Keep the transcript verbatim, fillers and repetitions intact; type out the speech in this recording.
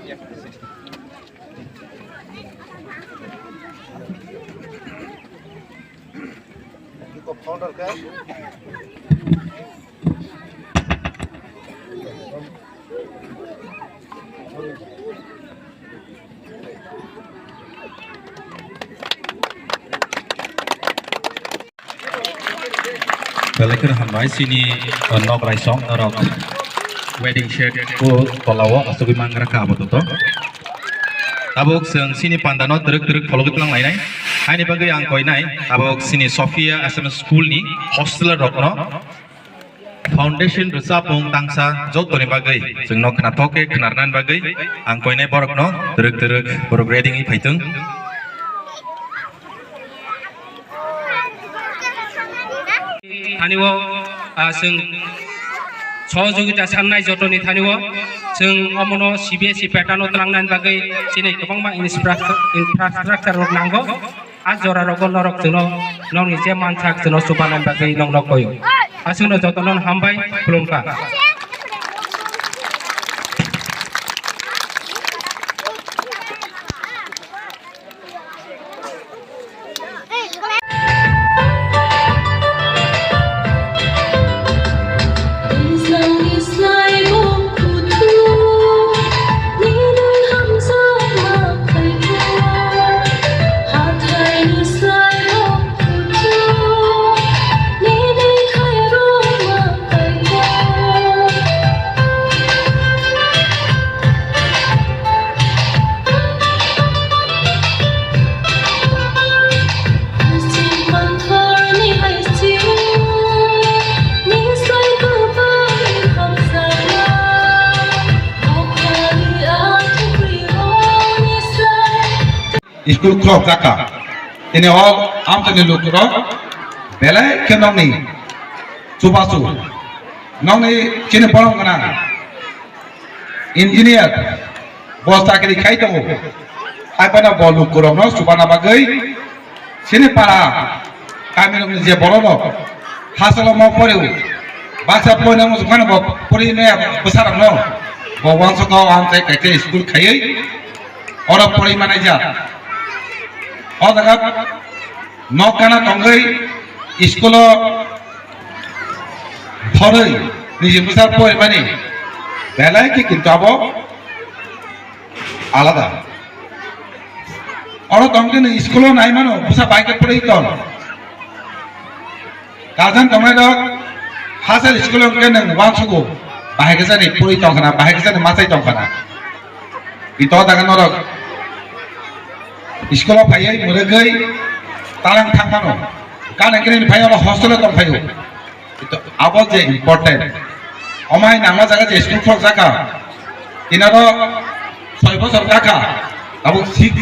Belai kheno hambai chini, uh, nok raisong norok wedding set o tola o asugwi mangra kha abo toto. Tabuk chwng chini panda no twrwk twrwk phologwi twlang lainai. Haini bagwi ang koinai tabuk chini Sophia S M S school ni hostel rok no foundation rwchapmung tangsa jotoni bagwi chwngno khnathok khe khnarnani bagwi ang koinai borokno twrwk twrwk borok ready wngwi phaithwng. Thani o, ah, chwng sohojogita sannai jotoni thani o chwng omono C B S E pattern o tlangnani bagwi chini kwbangma infrastructure, infrastructure rok nango. A jora rogo norok chwngno nokni je mansak chwngno chubanani bagwi nokno koyo. Aswkno jotono hambai khulumkha. School khulok jaka. Tini o amtani lukurok belai khe nokni chubachu. Nokni chini borom gwnang engineer bo chakri khai tongo. Hai phano bo lukurokno chubana bagwi chini para kamirokni je bororok hachalo mo poreo. Baksa poina wngkha phano bo pori maya bwsarokno bo uansukha o amchai kaisa school khaiwi. Oro porwi manaijak. O jaga nok gana tongwi school o phorwi niji bwsa porimani belai khe kintu abo alada. Oro tongkhe nwng school o nai mano bwsa bai khe porwi tong. Guardian tongnai rok hachal school o hwnkhe nwng uansugo, bahai khe jani pori tong khna, bahai khe jani machai tong khna. Kintu o jaga norok school o phaiwi mwrwgwi talang thang mano. Gana gini phai oro hostel o tong phaio. Kintu abo je important. Omo hai nangma jaga je school khorok jaka. Kinaro soi bosor kaka. Abo sik